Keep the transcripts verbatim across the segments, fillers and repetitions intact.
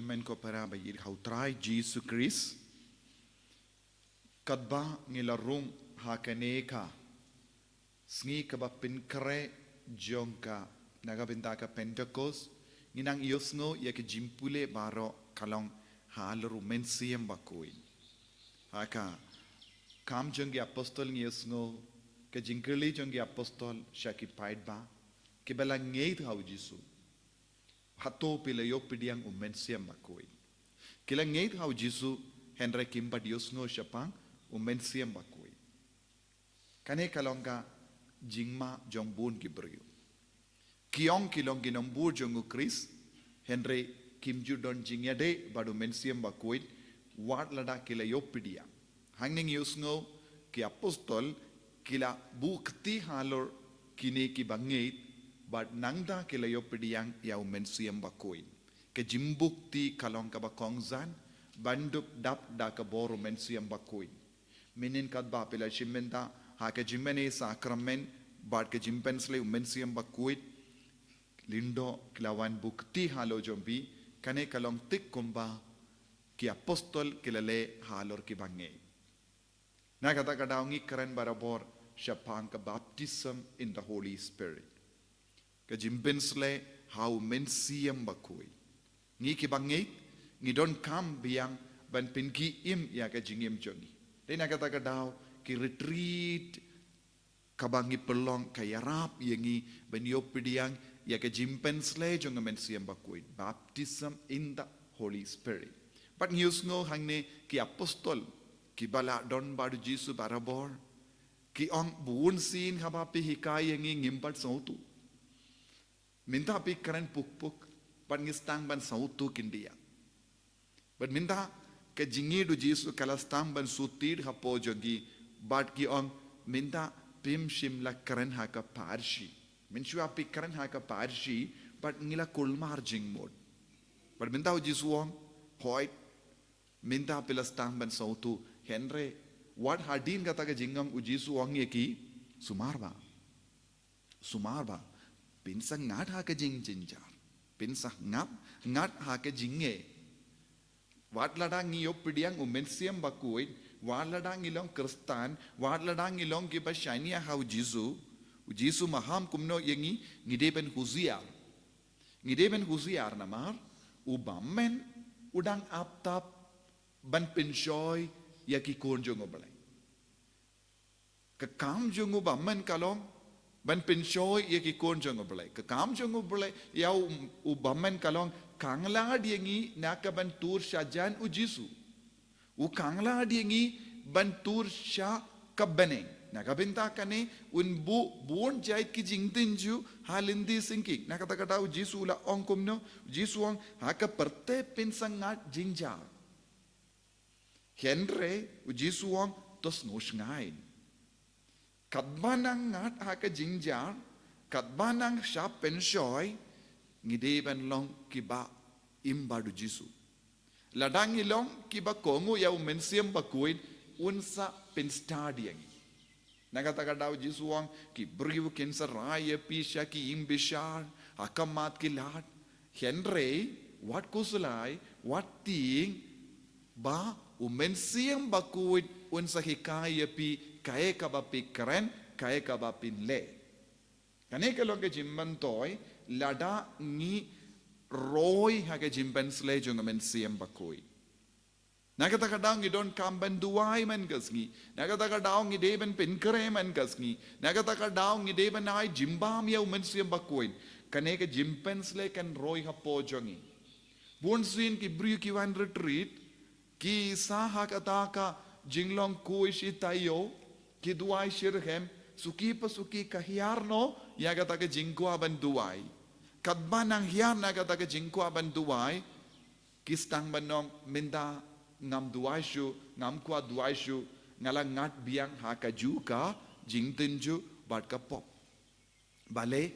Men ko para ba ïeit ha u Trai Jisu Khrist. Katba ngi la rung ha kane ka sngi kaba pynkhreh jong ka, na ka bynta ka Pentecost, ngi nang ïohsngew ïa ka jingpule baroh ka long halor u Mynsiem Bakhuid. Ha ka Kam jong ki Apostol ngi ïohsngew ka jingkylli jong ki Apostol sha ki paidbah kiba la ngeit ha u Jisu, hato phi la ïoh pdiang u Mynsiem Bakhuid? Ki la ngeit ha u Jisu, hynrei kim pat ïohsngew shaphang u Mynsiem Bakhuid. Kane ka long ka jingma jong bun ki briew. Ki ong ki long ki nongbud jong u Khrist, hynrei kim ju don jingïadei bad u Mynsiem Bakhuid, wat lada ki la ïoh pdiang. Hangne ngi ïohsngew ki Apostol ki la buh kti halor kine kiba ngeit, bad nangta ki la ïoh pdiang ïa u Mynsiem Bakhuid. Ka jingbuh kti ka long kaba kongsan, ban dup dap da ka bor u Mynsiem Bakhuid. Mynnin katba phi la shim bynta ha ka jingmane sakramen bad ka jingpynshlei u Mynsiem Bakhuid, lyngdoh ki la wan buh kti halor jong phi, kane ka long thik kumba ki Apostol ki la leh halor kiba ngeit. Na kata ka daw ngi kren barabor shaphang ka baptism in the Holy Spirit. Ka jingpynshlei ha u Mynsiem Bakhuid. Ngi kiba ngeit, ngi donkam biang ban pynkhie im ïa ka jingim jong ngi. Dei na kata ka daw ki retreat kaba ngi pynlong ka ïarap ïa ngi ban ïoh pdiang ïa ka jingpynshlei jong u Mynsiem Bakhuid. Baptism in the Holy Spirit. Bad ngi ïohsngew hangne ki Apostol kiba la don bad u Jisu barabor, ki ong, bunsien haba phi hikai ïa ngi ngim pat sngewthuh. Mynta phi kren pukpuk, bad ngi sdang ban sngewthuh khyndiat. Bad mynta ka jingïeit u Jisu ka la sdang ban shu thied hapoh jong ngi, bad ki ong, mynta phim shym la kren ha ka pharshi. Mynshuwa phi kren ha ka pharshi, bad ngi la kulmar jingmut. Bad mynta u Jisu u ong, hooid, mynta phi la sdang ban sngewthuh, hynrei wat hadien kata ka jingong u Jisu u ong ïa ki, sumar bha. Sumar bha. Pynsngat ha ka jingjynjar. Pynsngat, ngat ha ka jingeh. Wat lada ngi ïoh pdiang u Mynsiem Bakhuid, wat lada ngi long Khristan, wat lada ngi long kiba shaniah ha u Jisu, u Jisu maham kumno ïa ngi, ngi dei ban husiar. Ngi dei ban husiar namar u bymman u dang ap tap ban pynshoi ïa ki khun jong u Blei. Ka kam jong u bymman ka long ban pynshoi ïa ki khun jong u Blei. Ka kam jong u Blei ïa u, u bymman ka long khang lad ïa ngi na ka ban tur sha jan u Jisu. U khang lad ïa ngi ban tur sha ka bneng. Na ka bynta kane un buh bun jait ki jingtynjuh ha lynti syngkien. Na kata ka daw u Jisu u la ong kumno, u Jisu u ong ha ka pyrthei pynsngat jingjar. Hynrei u Jisu u ong to sngewsngaiñ. Katba nang ngat ha ka jingjar, katba nang shah pynshoi, ngi dei ban long kiba im bad u Jisu. Lada ngi long kiba kohnguh ïa u Mynsiem Bakhuid, un sa pynstad ïa ngi. Na kata ka daw u Jisu u ong, ki briew kin sa rai ïa phi sha ki ïing bishar ha khmat ki lad. Hynrei wat khuslai, wat tieng ba u Mynsiem Bakhuid un sa hikai ïa phi kaei kaba phi kren, kaei kaba phin leh. Kane ka long ka jingmyntoi lada ngi roi ha ka jingpynsleh jong u Mynsiem Bakhuid. Na kata ka daw ngi donkam ban duwai man ka sngi. Na kata ka daw ngi dei ban pynkhreh man ka sngi. Na kata ka daw ngi dei ban ai jingbam ïa u Mynsiem Bakhuid. Kane ka jingpynsleh kan roi hapoh jong ngi. Bun sien ki briew ki wan retreat, ki sah ha kata ka jinglong khuid shi taïew, ki duwai shitrhem, suki pa suki ka hiar noh ïa kata ka jingkwah ban duwai. Katba nang hiar na kata ka jingkwah ban duwai, ki sdang ban ong mynta ngam duwai shuh, ngam kwah duwai shuh, nga la ngat biang ha kajuh ka jingtynjuh bad ka pop. Balei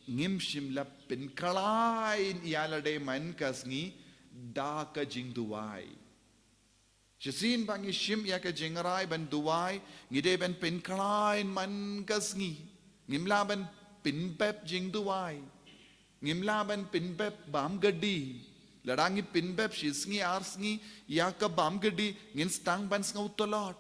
ngim shym la pynkhlaiñ ïa lade man ka sngi da ka jingduwai. Shisien ba ngi shim ïa ka jingrai ban duwai, ngi dei ban pynkhlaiñ man ka sngi. Ngim lah ban pynbep jingduwai. Ngim lah ban pynbep bam gadi. Lada ngi pynbeit shi sngi ar sngi ïa ka bam kti, ngin sdang ban sngew tlot.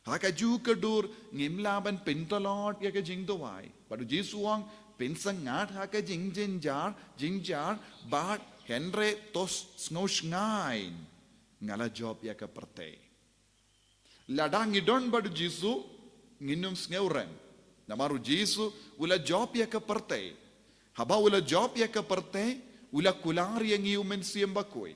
Ha kajuh ka dur ngim lah ban pyntlot ïa ka jingduwai. Bad u Jisu u ong pynsangad ha ka jingjynjar, jynjar, bad hynrei to sngew shngaiñ. Nga la jop ïa ka pyrthei. Lada ngi don bad u Jisu, ngin ym sngew rem. Namar u Jisu u la jop ïa ka pyrthei. Haba u la jop ïa ka pyrthei, u la kular ïa ngi u Mynsiem Bakhuid.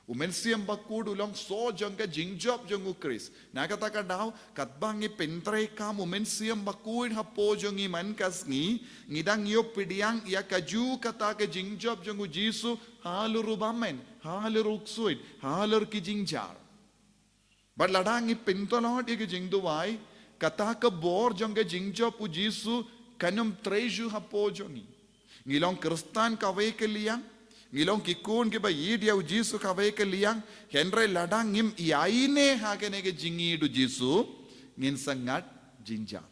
U Mynsiem Bakhuid u long sor jong ka jingjop jong u Khrist. Na kata ka daw, katba ngi pyntreikam u Mynsiem Bakhuid hapoh jong ngi man ka sngi, ngi dang ïoh pdiang ïa kajuh kata ka jingjop jong u Jisu halor u bymmen, halor u ksuid, halor ki jynjar. Bad lada ngi pyntlot ïa ka jingduwai, kata ka bor jong ka jingjop u Jisu kan ym trei shuh hapoh jong ngi. Ngi long Khristan kawei ka liang, ngi long ki khun kiba ïeit ïa u Jisu kawei ka liang, hynrei lada ngim ïaineh ha kane ka jingïeit u Jisu, ngin sangad jynjar.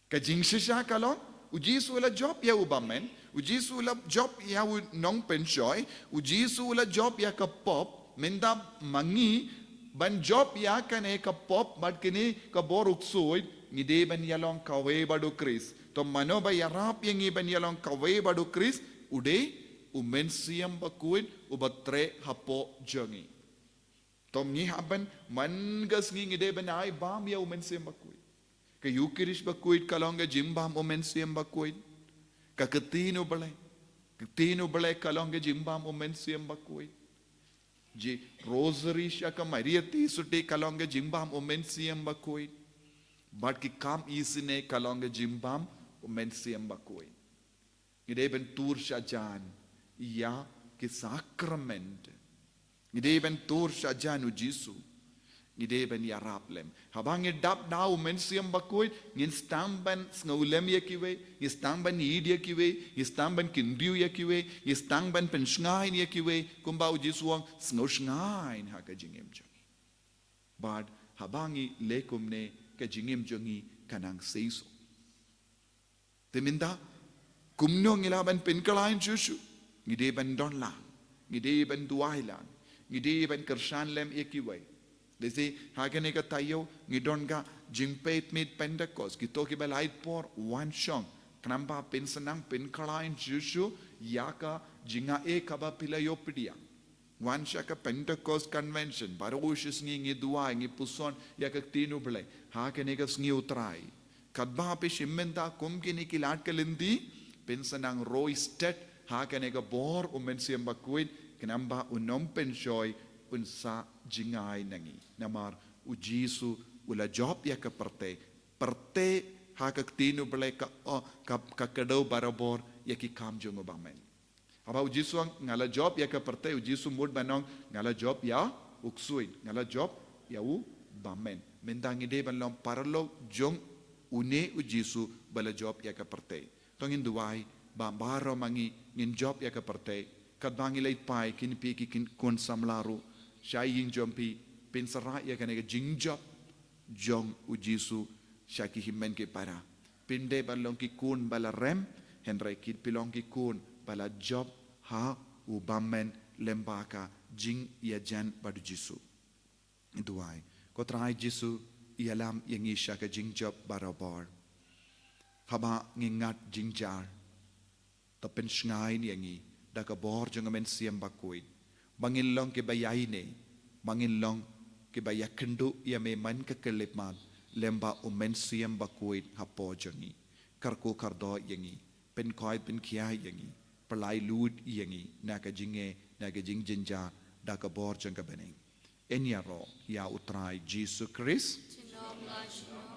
Ka jingshisha ka long, u Jisu u la jop ïa u bymmen, u Jisu u la jop ïa u nongpynshoi, u Jisu u la jop ïa ka pop, mynta ma ngi ban jop ïa kane ka pop, bad kane ka bor u ksuid, ngi dei ban ïalong kawei bad u Khrist. To mano ba ïarap ïa ngi ban ïalong kawei bad u Khrist, u dei u Mynsiem Bakhuid, uba trei hapoh jong ngi. To ngi hap ban man ka sngi ngi dei ban ai bam ïa u Mynsiem Bakhuid. Ka Eukharist Bakhuid ka long ka jingbam u Mynsiem Bakhuid. Ka ktien u Blei. Ka ktien u Blei ka long ka jingbam u Mynsiem Bakhuid. Ji rosary sha ka Maria Theisotti ka long ka jingbam u Mynsiem Bakhuid. Bad ki kam isynei ka long ka jingbam u Mynsiem Bakhuid. Ngi dei ban tur shajan ïa ki sakrament. Ngi dei ban tur shajan u Jisu. Ngi dei ban ïarap lem. Haba ngi dap da u Mynsiem Bakhuid, ngin sdang ban sngewlem ïa kiwei, ngin sdang ban ïeit ïa kiwei, ngin sdang ban kyndit ïa kiwei, ngin sdang ban pynshngaiñ ïa kiwei, kumba u Jisu u ong sngewshngaiñ ha ka jingim jong ngi. Bad haba ngi leh kumne ka jingim jong ngi kan nang seisoh. Te mynta, kumno ngi lah ban pynkhlaiñ shuh shuh? Ngi dei ban don lang, ngi dei ban duwai lang, ngi dei ban kyrshan lem ïa kiwei. Lehse ha kane ka taïew ngi don ka jingpeit miet Pentecost, kito kiba laitpor wan shong, khnang ba phin sa nang pynkhlaiñ shuh shuh ïa ka jingaiei kaba phi la ïoh pdiang. Wan sha ka Pentecost Convention, baroh shi sngi ngi duwai, ngi puson ïa ka ktien u Blei ha kane ka sngi u Trai. Katba phi shim mynta kum kine ki lad ka lynti, phin sa nang roi stet ha kane ka bor u Mynsiem Bakhuid, khnang ba u nongpynshoi un sa jngai na ngi. Namar u Jisu u la jop ïa ka pyrthei. Pyrthei ha ka ktien u Blei ka, oh, ka, ka kdew barabor ïa ki kam jong u bymmen. Haba u Jisu u ong nga la jop ïa ka pyrthei, u Jisu mut ban ong nga la jop ïa u ksuid, nga la jop ïa u bymmen. Mynta ngi dei ban long paralok jong une u Jisu ba la jop ïa ka pyrthei. To ngin duwai ba baroh ma ngi ngin jop ïa ka pyrthei. Katba ngi leit phai, kine phi ki khun samla ruh sha ïing jong phi, phin sa rah ïa kane ka jingjop jong u Jisu sha ki hynmen ki para. Phin dei ban long ki khun ba la rem, hynrei ki, phin long ki khun ba la jop ha u bymmen lyngba ka jingïajan bad u Jisu. Duwai. Ko Trai Jisu, ïalam ïa ngi sha ka jingjop barabor. Haba ngi ngat jynjar, to pynshngaiñ ïa ngi da ka bor jong u Mynsiem Bakhuid, ba ngin long kiba ïaineh, ba ngin long kiba ïakynduh ïa me man ka khyllipmat lyngba u Mynsiem Bakhuid hapoh jong ngi. Kyrkhu kyrdoh ïa ngi, pynkhuid pynkhiah ïa ngi, pyllait luid ïa ngi na ka jingeh, na ka jingjynjar, da ka bor jong ka bneng. Yn ïaroh ïa u Trai Jisu Khrist. Junom la junom.